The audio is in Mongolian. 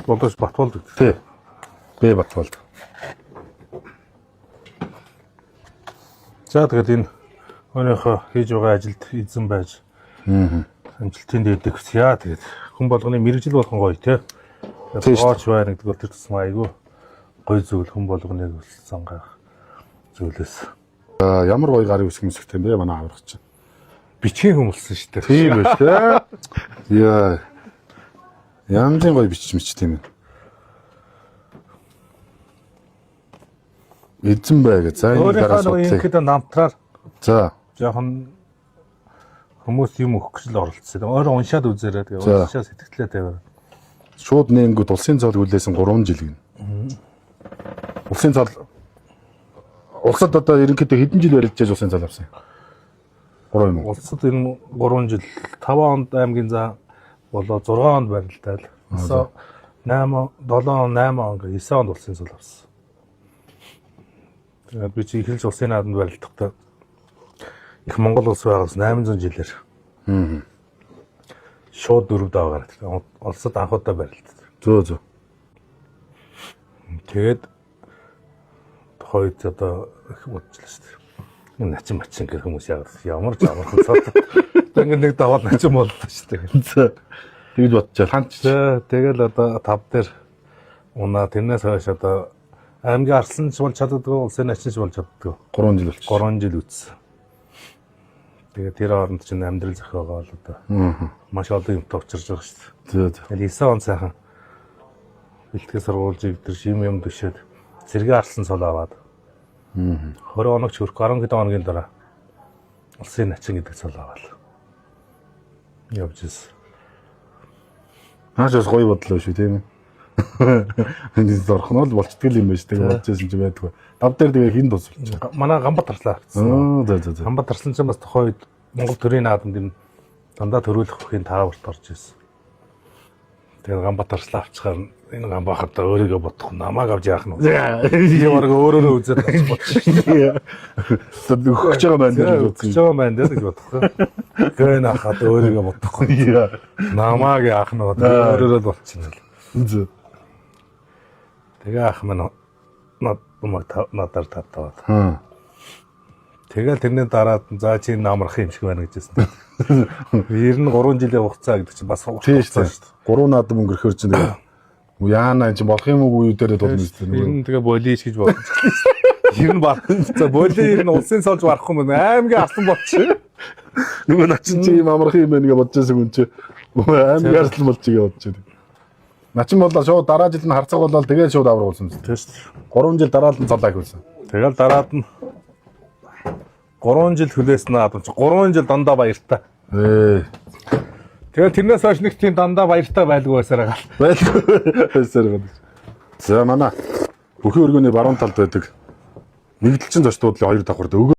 Болооч Батболд гэдэг. Тий. Б Батболд. За тэгээд энэ өөрийнхөө хийж байгаа ажилд эзэн байж амжилтын дээдэг хүсье. Тэгээд хүн болгоны мэргэжил болгон гоё те. Тийм шүү. Тооч байна гэдэг бол тэр тусмаа айгүй гоё зүйл хүн болгоныг сангаах зүйлээс. За, ямар гоё гарын үсэг мэсгтэй юм бэ манай аврах чинь. Бичгийн хүн болсон шүү дээ. Тийм байж тээ. Яа. Янзын гоё бичиж мичт юм. Эзэн бай гэж. За энэ Өөрийнхөө дараа нөгөө судлаа. ерөнхийдөө намтраар За. жоохон хүмүүс юм өгөх гэж л оролцсон. Өөрөө уншаад үзээрэй. Тэгээ За. уншаад сэтгэлээ тавиарай. Шууд нээнгүүд улсын цол хүлээсэн 3 жил гин. Улсын цол улсад одоо ерөнхийдөө хэдэн жил барилдаж улсын цол авсан юм? 3 юм уу? Улсад энэ 3 жил 5 онд аймгийн зан болоо 6 онд барилдаад 9 8 7 он 8 он гэ 9 онд улсын цол авсан. Тэгээд би чи эхэлж улсын наадамд барилдахдаа их Монгол улс байгаас 800 жилээр. Шууд дөрөв даа гараад улсад анх удаа барилддаг. Зөө зөө. Тэгээд тухайн үед одоо их бодчихлаа шүү дээ. Энэ начин мачин гэх хүмүүс яг ямар ч амархан цаад. Одоо ингэ нэг даваад начин боллоо шүү дээ. За. Тэгж бодчихлаа. Ханч. За тэгэл одоо тав дээр унаа тэрнээс хойш одоо аймгийн арслан ч болж чаддаггүй, улсын начин ч болж чаддаггүй. 3 жил болчих. 3 жил үтсэн. Тэгээд тэр хооронд чинь амьдрал зохиогоол одоо маш олон юмтай учирч байгаа шүү дээ. Зөө зөө. Тэгэл 9 он сайхан бэлтгэл сургууль дээр шим юм төшөөд цэргийн арслан цол аваад 20 хоног ч хөрөх 10 хэдэн хоногийн дараа улсын начин гэдэг цол аваад явж ирсэн. Нааш бас гоё бодлоо шүү тийм ээ. Энэ зорх нь бол болчдөг юм байна шүү. Тэгээ бодчихсон ч байдгүй. Тав дээр тэгээ хин тус болчих. Манай Ганбат арслаа авчихсан. Аа зөө зөө зөө. Ганбат арслан ч бас тухайн үед Монгол төрийн наадамд юм дандаа төрүүлэх бүхийн тааварт орж ирсэн. Тэгээд Ганбат арслаа авчихаар энэ Ганбах одоо өөрийгөө бодох намайг авч яах нь вэ? Ямар өөрөөрөө үзээд авч бодчих. Өгч байгаа маань гэж Өгч байгаа маань дээр гэж бодох. Гэн ахад өөрийгөө бодохгүй. Намайг яах нь вэ? Өөрөөрөө л болчихно. Зөө. Тэгээ ах минь над надаар тавтаваад. Аа. Тэгэл тэрний дараа за чи намрах юм шиг байна гэжсэн. 93 жилийн хугацаа гэдэг чинь бас урт Тийм хугацаа шүү дээ. Гурван наадам өнгөрөхөр чинь тэгээ яана энэ чинь болох юм уу үе дээрээ тулна шүү Ер дээ. нь тэгээ болиш гэж бодож байна шүү дээ. Ер нь бар. За боли ер нь улсын цолж барахгүй юм байна. Аймгийн арслан болчих. Нөгөө начин чи юм амарх юм байна гэж бодож байсан хүн чи аймаг арслан болж байгаа бодож байна. Начин болоо шууд дараа жил нь харцаг болоод тэгээд шууд авраг болсон юм шүү Тийм шүү дээ. дээ. 3 жил дараа л нь цолоо ахиулсан. Тэгэл дараад нь 3 жил хүлээсэн наадам чи 3 жил дандаа баяртай. Ээ. Тэгэл тэрнээс хойш нэг тийм дандаа баяртай байлгүй байсаар байгаа. Байлгүй байсаар байгаа. За манай бүхий өргөний баруун талд байдаг нэгдэлчин зочдлын хоёр давхарт өгөө